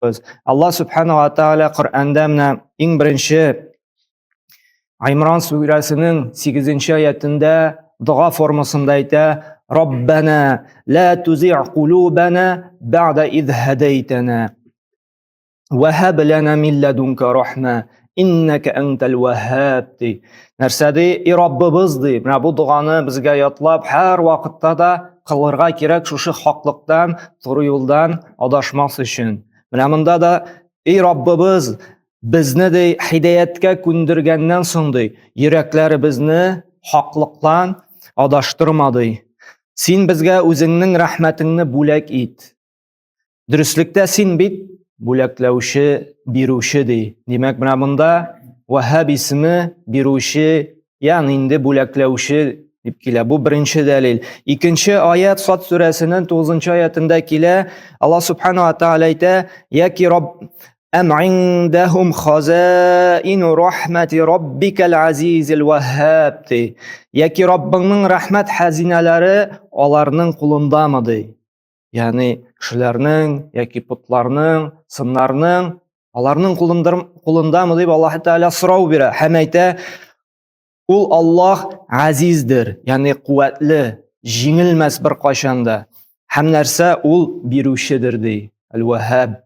Аллаһ Субхану ва Тааля Коръәндә менә иң беренче Аймран сүрәсенең 8 аятендә дога формасында әйтә: Раббана ла тузигъ кулубана бәгъдә из һадайтана ва һаб лана мин ладунка рахма иннәкә әнтәл ваһһаб ди. Нәрсә ди? И Раббыбыз ди. Менә бу доганы безгә ятлап һәр вакытта да кылырга кирәк шушы хаклыктан, туры юлдан адашмас өчен. Менә монда да и Раббыбыз безне ди һидаяткә күндергәннән соң ди, йөрәкләребезне хаклыктан адаштырма ди. Син безгә үзеңнең рәхмәтеңне бүләк ит. Дөреслектә син бит бүләкләүче, бирүче ди. Димәк, менә монда Ваһаб исеме бирүче, ягъни инде бүләкләүче дип килә. Бу беренче дәлил. Икенче аят Сат сүрәсенең 9 аятында килә. Аллаһ субхану ва тааля әйтә: "Яки Рабб әм индәһум хазаину рахмати раббикал азизил ваһһаб" ди. Яки Раббыңның рәхмәт хәзинәләре аларның кулындамы ди. Ягъни кешеләрнең яки потларның, сыннарның аларның кулындамы дип Аллаһ Тәгалә сорау бирә һәм әйтә, ул Аллаһ азиздер, ягъни куәтле, җиңелмәс бер кайчан да. Һәм нәрсә ул бирүчедер ди. Әл-Ваһһаб.